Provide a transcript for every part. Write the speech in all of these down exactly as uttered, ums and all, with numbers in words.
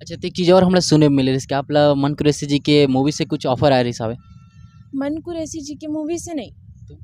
अच्छा, तो एक चीज और हमला सुने में मिले रहिस कि आप ला मन कुरैशी जी के मूवी से कुछ ऑफर आए रहिस हवे? मन कुरैशी जी के मूवी से नहीं, तो?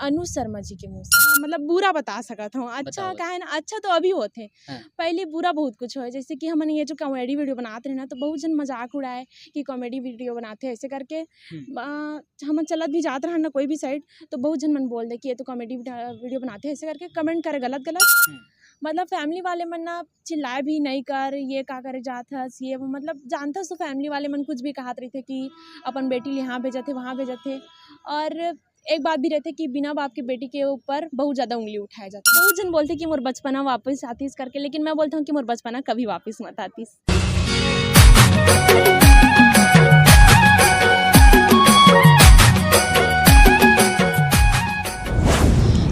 अनु शर्मा जी के मूवी से। मतलब बुरा बता सकत हूँ, अच्छा बताओ। काहे ना, अच्छा तो अभी होथे। हाँ। पहले बुरा बहुत कुछ होय, जैसे कि हमन ये जो कॉमेडी वीडियो बनात रहे ना, तो बहुत जन मजाक उड़ाए कि कॉमेडी वीडियो बनाते हैं ऐसे करके। हम्म। आ, हमन चलत भी जात रहन ना कोई भी साइड, तो बहुत जन मन बोल दे कि ये तो कॉमेडी वीडियो बनाते हैं ऐसे करके कमेंट करे गलत गलत। हम्म। मतलब फैमिली वाले मन ना चिल्लाए भी, "नहीं कर, ये का करे जात हस, ये वो।" मतलब जानथस तो फैमिली वाले मन कुछ भी कहत रहिथे कि अपन बेटी ल यहाँ भेजत हे, वहाँ भेजत हे। और एक बात भी रहथे कि बिना बाप के बेटी के ऊपर बहुत ज़्यादा उंगली उठाया जाता है। बहुत जन बोलथे कि मोर बचपना वापस आतिस करके, लेकिन मैं बोलता हूँ कि मोर बचपना कभी वापस मत आतिस।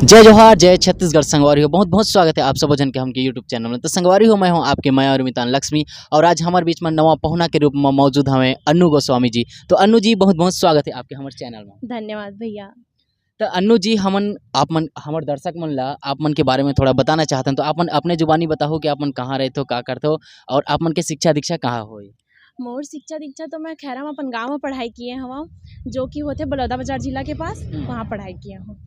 जय जोहार, जय छत्तीसगढ़। संगवारी हो, बहुत बहुत स्वागत है आप सबो जन के हमके YouTube चैनल में। तो संगवारी हो, मैं हूँ आपके मया और मितान लक्ष्मी, और आज हमारे बीच में नवा पहुना के रूप में मौजूद हवे अन्नू गोस्वामी जी। तो अन्नू जी, बहुत बहुत स्वागत है आपके हमारे चैनल में। धन्यवाद भैया। तो अन्नू जी, हमन आप मन, हमर दर्शक मन ला आप मन के बारे में थोड़ा बताना चाहत हन, तो आप मन अपने जुबानी बताओ कि आप मन कहाँ रहते हो, का करते हो, और आप मन के शिक्षा दीक्षा कहाँ होई? मोर शिक्षा दीक्षा तो मैं खैरा में अपन गांव में पढ़ाई किए हवं, जो कि होथे बलौदा बाजार जिला के पास, हम्म। वहाँ पढ़ाई किए हूँ।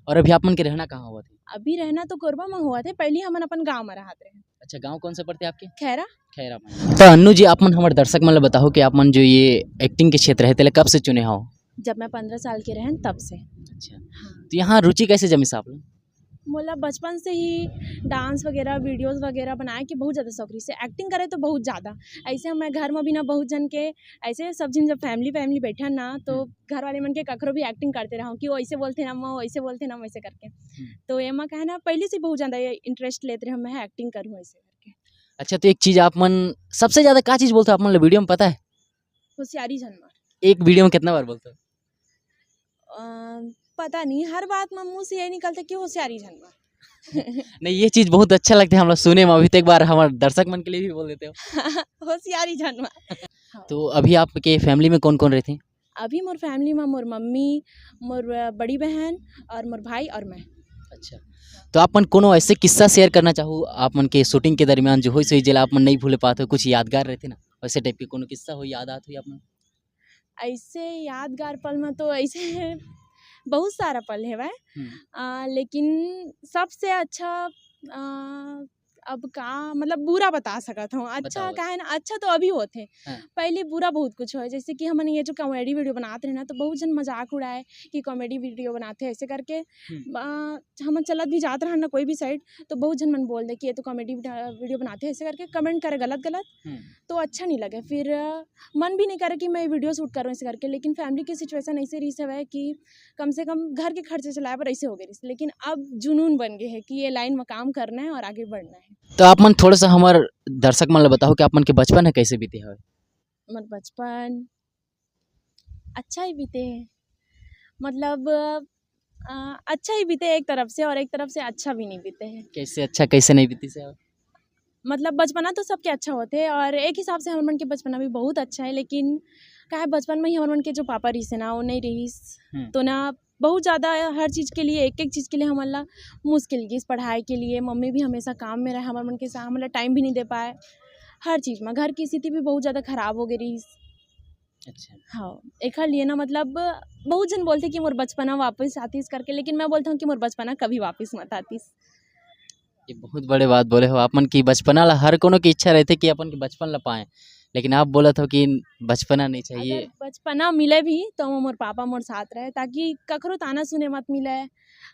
और अभी आप मन के रहना कहाँ होवत हे? अभी रहना तो कोरबा में होवत हे, पहली हमन अपन गांव में रहत रहे। अच्छा, गांव कौन सा पड़थे आपके? खैरा। खैरा में। तो अन्नू जी, आप मन हमर दर्शक मन ला बताओ कि आप मन जो ये एक्टिंग के क्षेत्र है, तेला कब से चुने हो? जब मैं पंद्रह साल के रहन, तब से। अच्छा। हाँ। तो यहाँ रुचि कैसे जमिस आप लोग? मोला बचपन से ही डांस वगैरह, वीडियोज़ वगैरह बनाए के बहुत ज़्यादा शौक रहिस हे। एक्टिंग करे तो बहुत ज़्यादा। ऐसे मैं घर में भी ना बहुत जन के, ऐसे सब झिन जब फैमिली, फैमिली बैठन ना, तो हम्म। घर वाले मन के ककरो भी एक्टिंग करते रहूँ कि वो ऐसे बोलते ना, वो ऐसे बोलते ना, वैसे करके। हम्म। तो एमा का है ना, पहले से बहुत ज़्यादा ये इंटरेस्ट लेते रहे, मैं एक्टिंग करूँ ऐसे करके। अच्छा, तो एक चीज़ आप मन सबसे ज़्यादा का चीज़ बोलते हो, आप मन ला वीडियो में पता है? होशियारी झन मार। एक वीडियो में कितना बार बोलते हो? अ, पता नहीं, हर बात में मुँह से यही निकलता कि होशियारी झन मार। नहीं, ये चीज़ बहुत अच्छा लगता है हम लोग सुने में। अभी तो एक बार हमारे दर्शक मन के लिए भी बोल देते हो। होशियारी झन मार। हाँ। तो अभी आपके फैमिली में कौन-कौन रहते हैं? अभी मोर फैमिली में मोर मम्मी, मोर, अ, बड़ी बहन और मोर भाई और मैं। अच्छा। तो आप मन कोनो ऐसे किस्सा शेयर करना चाहो, आप मन के शूटिंग के दरमियान जो होइस होही, जेला आप मन नहीं भूले पात हो, कुछ यादगार रहते ना, वैसे टाइप के कोनो किस्सा हो, याद आत हो आप मन? ऐसे यादगार पल में तो ऐसे बहुत सारा पल हेवय। हम्म। अ, लेकिन सबसे अच्छा, अ, अब का मतलब बुरा बता सकत हूँ। अच्छा बताओ। काहे ना, अच्छा तो अभी होथे। हाँ। पहले बुरा बहुत कुछ होय, जैसे कि हमन ये जो कॉमेडी वीडियो बनात रहे ना, तो बहुत जन मजाक उड़ाए कि कॉमेडी वीडियो बनाते हैं ऐसे करके। हम्म। अ, हमन चलत भी जात रहन ना कोई भी साइड, तो बहुत जन मन बोल दे कि ये तो कॉमेडी वीडियो बनाते हैं ऐसे करके कमेंट करे गलत गलत। हम्म। तो अच्छा नहीं लगे। फिर, अ, मन भी नहीं करे कि मैं वीडियो शूट करूँ ऐसे करके, लेकिन फैमिली की सिचुएशन ऐसे रहिस हवय कि कम से कम घर के खर्चे चलाए बर ऐसे हो गए रहिस, लेकिन अब जुनून बन गए है कि ये लाइन में काम करना है और आगे बढ़ना है। तो आप मन थोड़ा सा हमर दर्शक मन ला बताओ कि आप मन के बचपन है कैसे बीते हवे? मोर बचपन अच्छा ही बीते है, मतलब, अ, अच्छा ही बीते एक तरफ से और एक तरफ से अच्छा भी नहीं बीते है। कैसे अच्छा, कैसे नहीं बीते से? मतलब बचपना तो सबके अच्छा होथे और एक हिसाब से हमर मन के बचपना भी बहुत अच्छा है, लेकिन का है बचपन में ही हमर मन के जो पापा रहिस हे ना, वो नहीं रहिस, हम्म। तो ना बहुत ज़्यादा हर चीज़ के लिए, एक-एक चीज़ के लिए हमन ला मुश्किल गिस, पढ़ाई के लिए। मम्मी भी हमेशा काम में रहे, हमर मन के साथ हमन ला टाइम भी नहीं दे पाए। हर चीज़ में घर की स्थिति भी बहुत ज़्यादा खराब हो गई रहिस। अच्छा। हाँ, एखर लिए ना मतलब बहुत जन बोलथे कि मोर बचपना वापस आतिस करके, लेकिन मैं बोलता हूँ कि मोर बचपना कभी वापस मत आतिस। ये बहुत बड़े बात बोले हो आप मन कि बचपना ला हर कोनो की इच्छा रहथे कि अपन के बचपन ला पाएँ, लेकिन आप बोलत हो कि बचपना नहीं चाहिए। अगर बचपना मिले भी तो वो मोर पापा मोर साथ रहे, ताकि कखरो ताना सुने मत मिले,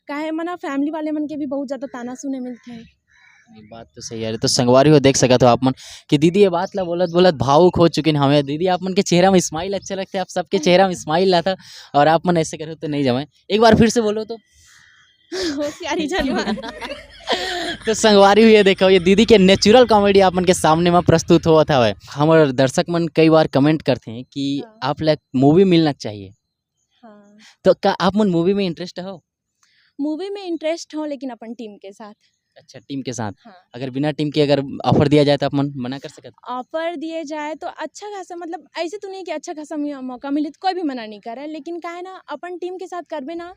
काहे मना फैमिली वाले मन के भी बहुत ज़्यादा ताना सुने मिलथे। ये बात तो सही है। तो संगवारी हो देख सकत हो आप मन कि दीदी ये बात ला बोलत बोलत भावुक हो चुकिन हवे। दीदी आप मन के चेहरा में स्माइल अच्छा लगथे, आप सबके चेहरा में स्माइल आता और आप मन ऐसे करो तो नहीं जमे। एक बार फिर से बोलो तो। होशियारी झन मार। तो संगवारी हो ये देखो, ये दीदी के नेचुरल कॉमेडी आप मन के सामने में प्रस्तुत होवत हवे। हमर दर्शक मन कई बार कमेंट करथे कि हाँ। आप ला मूवी मिलना चाहिए। हाँ। तो का आप मन मूवी में इंटरेस्ट हो? मूवी में इंटरेस्ट हो, लेकिन अपन टीम के साथ। अच्छा, टीम के साथ। हाँ। अगर बिना टीम के अगर ऑफर दिया जाए तो आप मन मना कर सकत? ऑफर दिए जाए तो अच्छा खासा, मतलब ऐसे तो नहीं कि अच्छा खासा मि-, मौका मिले तो कोई भी मना नहीं करे, लेकिन का है ना अपन टीम के साथ करबे ना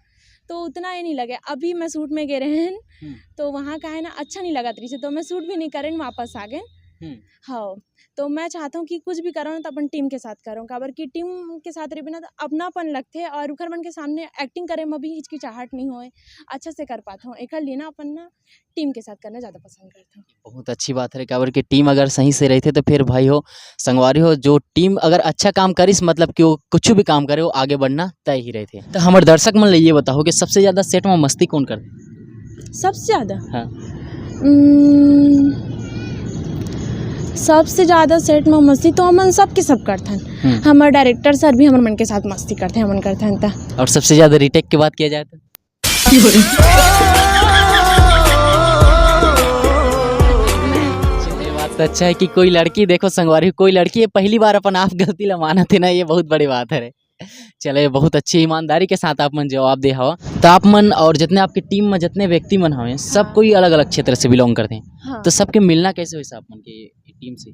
तो उतना ये नहीं लगे। अभी मैं शूट में गए रहेन, हम्म। तो वहाँ का है ना अच्छा नहीं लगत रहिस हे, तो मैं शूट भी नहीं करेन, वापस आ गए। हम्म। हाँ, तो मैं चाहता हूँ कि कुछ भी करो ना, तो अपन टीम के साथ करो, काबर कि टीम के साथ रहिबे ना, तो अपनापन लगथे और उखर मन के सामने एक्टिंग करे में भी हिचकिचाहट नहीं होए, अच्छा से कर पाता हूँ। एकर लिए ना अपन ना टीम के साथ करना ज़्यादा पसंद करता हूँ। बहुत अच्छी बात है, काबर कि टीम अगर सही से रहते तो फिर भाई हो, संगवारी हो, जो टीम अगर अच्छा काम करिस, मतलब कि वो कुछ भी काम करे, वो आगे बढ़ना तय ही रहते। तो हमारे दर्शक मन ले ये बताओ कि सबसे ज़्यादा सेट में मस्ती कौन करते? सबसे ज़्यादा? हाँ। उम्म, सबसे ज़्यादा सेट में मस्ती तो हमन सब के सब करथन। हम्म। हमर डायरेक्टर सर भी हमर मन के साथ मस्ती करथे, हमन करथन त। और सबसे ज़्यादा रीटेक की बात किया जाए तो? चलिए, बात तो अच्छा है कि कोई लड़की, देखो संगवारी, कोई लड़की ये पहली बार अपन आप गलती ला मानत हे ना, ये बहुत बड़ी बात है रे। चले, बहुत अच्छी ईमानदारी के साथ आप मन जवाब दे हवा। तो आप मन और जितने आपके टीम में जितने व्यक्ति मन हवे, सब हाँ। कोई अलग-अलग क्षेत्र से बिलोंग करते हैं। हाँ। तो सबके मिलना कैसे होइस आप मन के टीम से?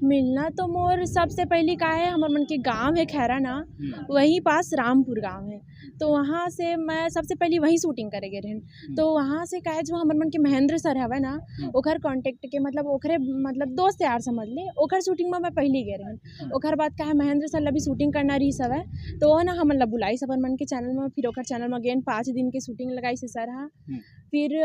मिलना तो मोर सबसे पहली का है, हमर मन के गाँव है खैरा ना, हम्म। वहीं पास रामपुर गाँव है। तो वहाँ से मैं सबसे पहली वहीं शूटिंग करे गए रहन। हम्म। तो वहाँ से का है, जो हमर मन के महेंद्र सर हवे ना, हम्म। ओकर कॉन्टैक्ट के, मतलब ओकरे, मतलब दोस्त यार समझ ले, ओकर शूटिंग में मैं पहली गए रहन। हम्म। ओकर बाद का है, महेंद्र सर ला भी शूटिंग करना रहिस हवे, तो वो ना हमन ला बुलाइस अपन मन के चैनल में, फिर ओकर चैनल में गेन पाँच दिन के शूटिंग लगाइस सर हा। हम्म। फिर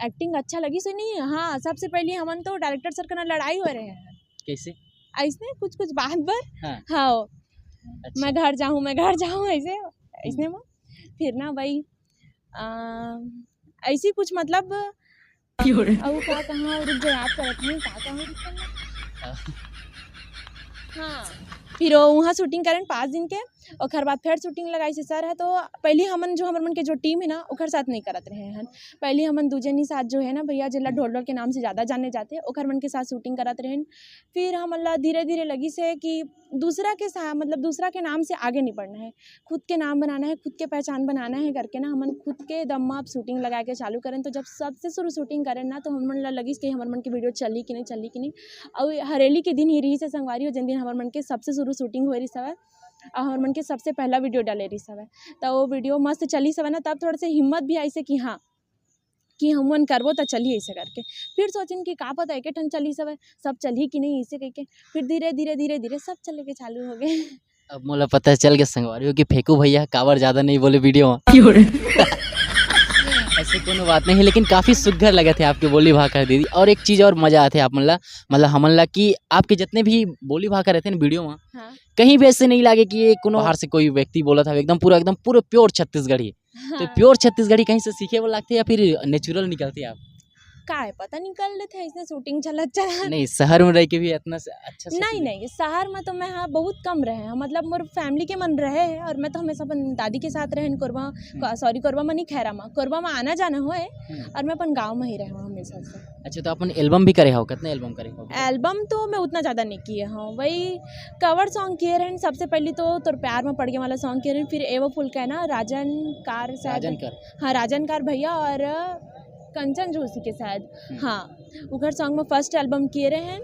एक्टिंग अच्छा लगिस नहीं, हाँ, सबसे पहली हमन तो डायरेक्टर सर के ना लड़ाई हो रहे हैं। कैसे? ऐसने कुछ कुछ बात बर। हाँ। हाँ। अच्छा। मैं घर जाहूँ, मैं घर जाहूँ, ऐसे, ऐसने में। फिर ना भाई, आ, ऐसी कुछ मतलब, क्यों रे? अउ का कहाँ, रुक जा, याद करत हूँ, का कहाँ, रुक जा। हाँ। हाँ, फिर वो वहाँ शूटिंग करेन पाँच दिन के, ओकर बाद फिर शूटिंग लगाइस सर हा, तो पहली हमन जो हमर मन के जो टीम है ना, ओकर साथ नहीं करत रहे हन। पहली हमन दू जनी साथ जो है ना भैया, जेला हम्म। ढोल ढोल के नाम से ज़्यादा जाने जाथे, ओकर मन के साथ शूटिंग करत रहेन। फिर हमन ला धीरे-धीरे लगिस हे कि दूसरा के सा-, मतलब दूसरा के नाम से आगे नहीं बढ़ना है, खुद के नाम बनाना है, खुद के पहचान बनाना है करके ना हमन खुद के दम मा अब शूटिंग लगा के चालू करेन। तो जब सबसे शुरू शूटिंग करेन ना, तो हमन ला लगिस कि हमर मन के वीडियो चलही कि नहीं, चलही कि नहीं। अउ हरेली के दिन ही रहिस हे संगवारी हो, जेन दिन हमर मन के सबसे शुरू शूटिंग होए रहिस हवय, अउ हमर मन के सबसे पहला वीडियो डाले रहिस हवय। त वो वीडियो मस्त चलिस हवय ना, तब थोड़ा से हिम्मत भी आइस हे कि हाँ, कि हमन करबो त चलही ऐसे करके। फिर सोचिन कि का पता एके ठन चलिस हवय, सब चलही कि नहीं ऐसे कहिके। फिर धीरे, धीरे, धीरे, धीरे सब चले के चालू हो गए। अब मोला पता चल गया संगवारी हो कि फेंकू भैया काबर ज्यादा नहीं बोले वीडियो में। क्यों रे? ऐसे कोनो बात नहीं है, लेकिन काफी सुग्घर लगे थे आपके बोली भाखा दीदी। और एक चीज और मजा आथे आप मन ला, मतलब हमन ला, कि आपके जितने भी बोली भाखा रहते हैं ना वीडियो में, हाँ। कहीं भी ऐसे नहीं लागे कि ये कोनो बाहर से कोई व्यक्ति बोला था, एकदम पूरा, एकदम पूरे प्योर छत्तीसगढ़ी। तो हाँ। प्योर छत्तीसगढ़ी कहीं से सीखे बर लागथे या फिर नेचुरल निकलथे आप? काय पता निकल लेथे, ऐसने शूटिंग चलत चलत। नहीं, शहर में रह के भी इतना से अच्छा से नहीं, सीखे। नहीं, शहर में तो मैं, हाँ, बहुत कम रहे हैं, मतलब मोर फैमिली के मन रहे हैं और मैं तो हमेशा अपन दादी के साथ रहे हैं कोरबा, हम्म। का-, सॉरी, कोरबा मनी खैरा में, कोरबा में आना जाना होए हम्म। और मैं अपन गाँव में ही रहे हूँ हमेशा से। अच्छा, तो अपन एल्बम भी करे हो, कितने एल्बम करे हो? एल्बम तो मैं उतना ज़्यादा नहीं किए हूँ, वही कवर सॉन्ग किए रहन। सबसे पहली तो तोर प्यार में पड़ गया वाला सॉन्ग किए रहन, फिर एवो फुल का है ना, राजन कार शायद। राजन कर। हाँ, राजन कार भैया और कंचन जोशी के शायद। हम्म। हाँ, उखर सॉन्ग में फर्स्ट एल्बम किए रहन।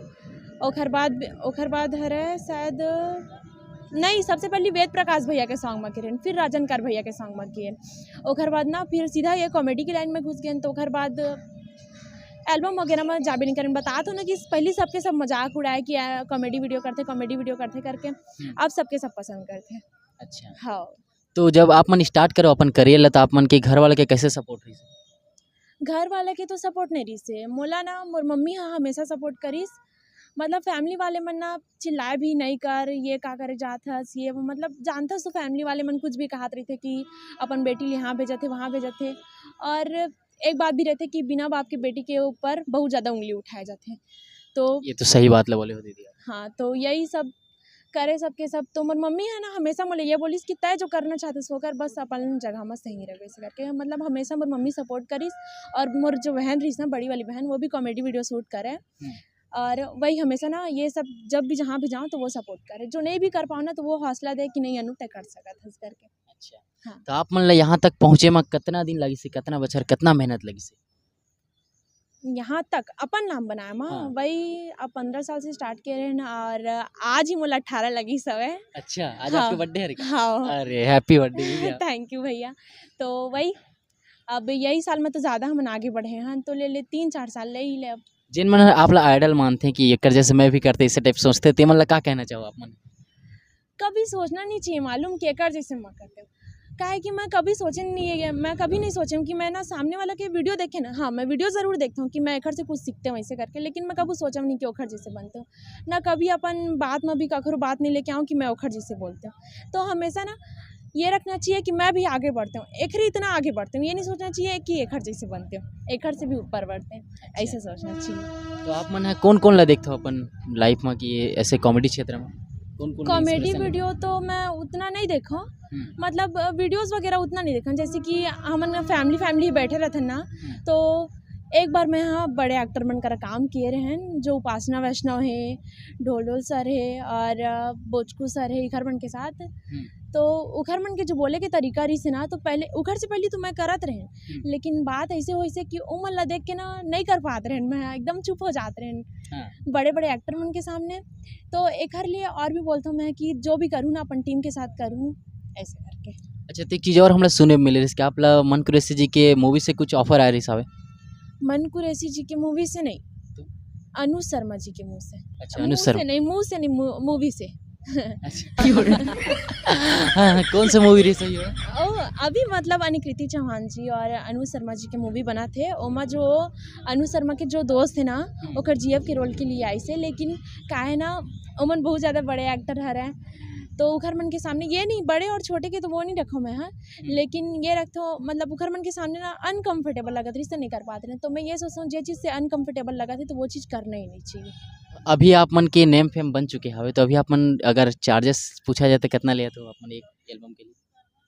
ओखर बाद, ओखर बाद हरे शायद, नहीं, सबसे पहली वेद प्रकाश भैया के सॉन्ग में किए रहन, फिर राजन कार भैया के सॉन्ग में किए। ओखर बाद ना फिर सीधा ये कॉमेडी की लाइन में घुस गए, तो ओखर बाद एल्बम वगैरह में जाबे नहीं करें। बता तो ना कि पहली सबके सब मजाक उड़ाए कि आ, कॉमेडी वीडियो करते, कॉमेडी वीडियो करते करके हम्म। अब सबके सब पसंद करते। अच्छा। हाँ। तो जब आप मन स्टार्ट करो अपन करियर ला, तो आप मन के घर वाला के कैसे सपोर्ट रही? घर वाला के तो सपोर्ट नहीं रहिस हे। मोला ना मोर मम्मी हा हमेशा सपोर्ट करिस। मतलब फैमिली वाले मन ना चिल्लाए भी, "नहीं कर, ये का करे जात हस, ये वो।" मतलब जानथस तो फैमिली वाले मन कुछ भी कहत रहिथे कि अपन बेटी ल यहाँ भेजत हे, वहाँ भेजत हे। और एक बात भी रहथे कि बिना बाप के बेटी के ऊपर बहुत ज़्यादा उंगली उठाए जाथे। तो ये तो सही बात ला बोले हो दीदी। हाँ, तो यही सब करे सबके सब। तो मोर मम्मी है ना, हमेशा मोला ये बोलिस कि तय जो करना चाहते सो कर, बस अपन जगह में सही रहे, वैसे करके। मतलब हमेशा मोर मम्मी सपोर्ट करिस। और मोर जो बहन रहिस ना, बड़ी वाली बहन, वो भी कॉमेडी वीडियो शूट करे। हम्म। और वही हमेशा ना ये सब जब भी जहाँ भी जाओ तो वो सपोर्ट करे, जो नहीं भी कर पाओ ना तो वो हौसला दे कि नहीं अनु, तय कर सकत हस करके। अच्छा। हाँ। तो आप मन ला यहाँ तक पहुँचे में कितना दिन लगिस, कितना बछर, कितना मेहनत लगिस? यहाँ तक अपन नाम बनाए मा, हाँ। वही अब पंद्रह साल से स्टार्ट करे रहन और आज ही मोला अठारह लगिस हवे। अच्छा, आज हाँ। आपके बर्थडे है क्या? हाँ। अरे, हैप्पी बर्थडे भैया। थैंक यू भैया। तो वही, अब यही साल में तो ज़्यादा हमन आगे बढ़े हन, तो ले ले तीन चार साल ले ही ले अब। जेन मन आप ला आइडल मानते हैं कि एकर जैसे मैं भी करते, इसे टाइप सोचते, ते मन ला का कहना चाहो आप मन? कभी सोचना नहीं चाहिए मालूम कि एकर जैसे मैं करते हूँ। काहे कि मैं कभी सोचे नहीं है, मैं कभी नहीं सोचे हूँ कि मैं ना सामने वाला के वीडियो देखे ना, हाँ, मैं वीडियो ज़रूर देखता हूँ कि मैं एकर से कुछ सीखते हूँ ऐसे करके, लेकिन मैं कभी सोचा नहीं कि ओकर जैसे बनते हूँ। ना कभी अपन बात में भी कखरो बात नहीं लेके आऊँ कि मैं ओकर जैसे बोलते हूँ। तो हमेशा ना ये रखना चाहिए कि मैं भी आगे बढ़ते हूँ, एखर इतना आगे बढ़ते हूँ, ये नहीं सोचना चाहिए कि एखर जैसे बनते हूँ, एखर से भी ऊपर बढ़ते हैं, ऐसे सोचना चाहिए। तो आप मन ह कौन कौन ला देखते हो अपन लाइफ में कि ये ऐसे कॉमेडी क्षेत्र में कौन कौन कॉमेडी वीडियो तो मैं उतना नहीं देखा हूँ, मतलब वीडियोस वगैरह उतना नहीं देखा हूँ। जैसे कि हमन फैमिली फैमिली बैठे रहते ना, तो एक बार मैं यहाँ बड़े एक्टर मन करा काम किए रहे हैं, जो उपासना वैष्णव है, ढोल ढोल सर है और बोचकू सर है, इखर मन के साथ। तो उखर मन के जो बोले के तरीका रही से ना, तो पहले उखर से पहले तो मैं करत रहे, लेकिन बात ऐसे होइसे कि उमन ला देख के ना नहीं कर पात रहे, मैं एकदम चुप हो जात रहे। हाँ। बड़े बड़े एक्टर मन के सामने। तो एखर लिए और भी बोलता हूँ मैं कि जो भी करूँ ना, अपन टीम के साथ करूँ, ऐसे करके। अच्छा, तो एक चीज़ और हमरा सुने में मिले रहिस कि आप ला मन कुरैशी जी के मूवी से कुछ ऑफर आए रहिस हवे? मन कुरैशी जी के मूवी से नहीं, तो? अनुज शर्मा जी के मुंह से। अच्छा, मुंह अनुज शर्मा। से नहीं, मुंह से नहीं, मू-, मूवी से। अच्छा। हाँ, हाँ, कौन सा मूवी रहिस हवे? ओ, अभी मतलब अनिकृति चौहान जी और अनुज शर्मा जी के मूवी बना थे, ओमा जो अनुज शर्मा के जो दोस्त है ना, ओकर जीएफ के रोल के लिए आइसे, लेकिन काहे ना ओमन बहुत ज़्यादा बड़े एक्टर हरे, तो उखर मन के सामने ये नहीं, बड़े और छोटे के तो वो नहीं रखो मैं, हाँ, लेकिन ये रखथो, मतलब उखर मन के सामने ना अनकंफर्टेबल लगत रहिस, तो नहीं कर पात रहे। तो मैं ये सोचता हूँ, जे चीज़ से अनकंफर्टेबल लगत है, तो वो चीज़ करना ही नहीं चाहिए। अभी आप मन के नेम फेम बन चुके हवे, तो अभी आप मन अगर चार्जेस पूछा जाए तो कितना लेते हो आप मन एक एल्बम के लिए?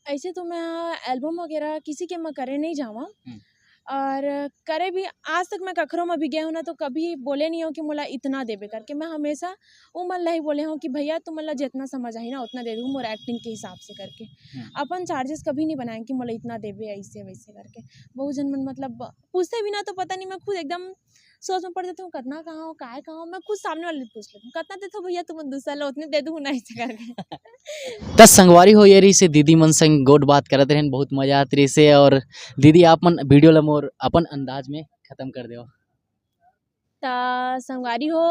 ऐसे तो मैं एल्बम वगैरह किसी के मैं करे नहीं जावा, हम्म। और करे भी, आज तक मैं कखरो में भी गए हूँ ना, तो कभी बोले नहीं हो कि मोला इतना देबे करके। मैं हमेशा उमन ला ही बोले हूँ कि भैया, तुमन ला जितना समझ आई ना, उतना दे दूँ मोर एक्टिंग के हिसाब से करके। हम्म। अपन चार्जेस कभी नहीं बनाए कि मोला इतना देबे, ऐसे वैसे करके। बहुत जन मन मतलब पूछते भी ना, तो पता नहीं, मैं खुद एकदम सोच में पड़ जाती हूँ, कितना कहाँ हो, काय कहाँ हो, मैं खुद सामने वाले से पूछ लेती हूँ, कितना देते हो भैया तुम दूसरा लो, उतने दे दूँ ना, ऐसे करके। त संगवारी हो, ये रहिसे दीदी मन संग गोठ बात करत रहेन, बहुत मजा आत रहिसे। और दीदी, आप मन वीडियो ला मोर अपन अंदाज में खत्म कर देव। त संगवारी हो,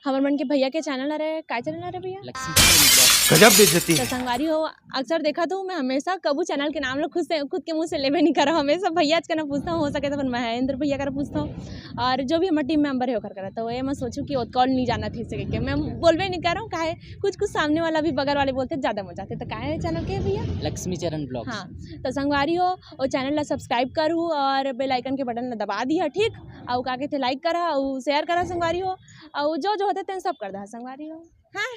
हमर मन के भैया के चैनल हरे, काय चैनल हरे भैया? Lakshmi channel blog. गजब बेइज्जती त है। संगवारी हो, अक्सर देखत हूँ मैं हमेशा, कभू चैनल के नाम ला खुद से, खुद के मुंह से लेबे नहीं करव, हमेशा भैया करा पूछता हूँ, हो सके तो अपन महेंद्र भैया करा पूछता हूँ, और जो भी हमर टीम मेंबर है ओकर करा। तो ये मैं सोचूँ कि ओतका नहीं जाना थे सके के, मैं बोलबे नहीं करव, काहे कुछ कुछ सामने वाला भी बगल वाले बोलते, ज़्यादा मजा आते। तो काय है चैनल के भैया? लक्ष्मी चरण ब्लॉग्स। हाँ, तो संगवारी हो, वो चैनल ला सब्सक्राइब करू और बेल आइकन के बटन ला दबा दिया, ठीक? और का कहते, लाइक करा और शेयर करा संगवारी हो, और जो जो होते तेन सब कर दहा संगवारी हो। हाँ।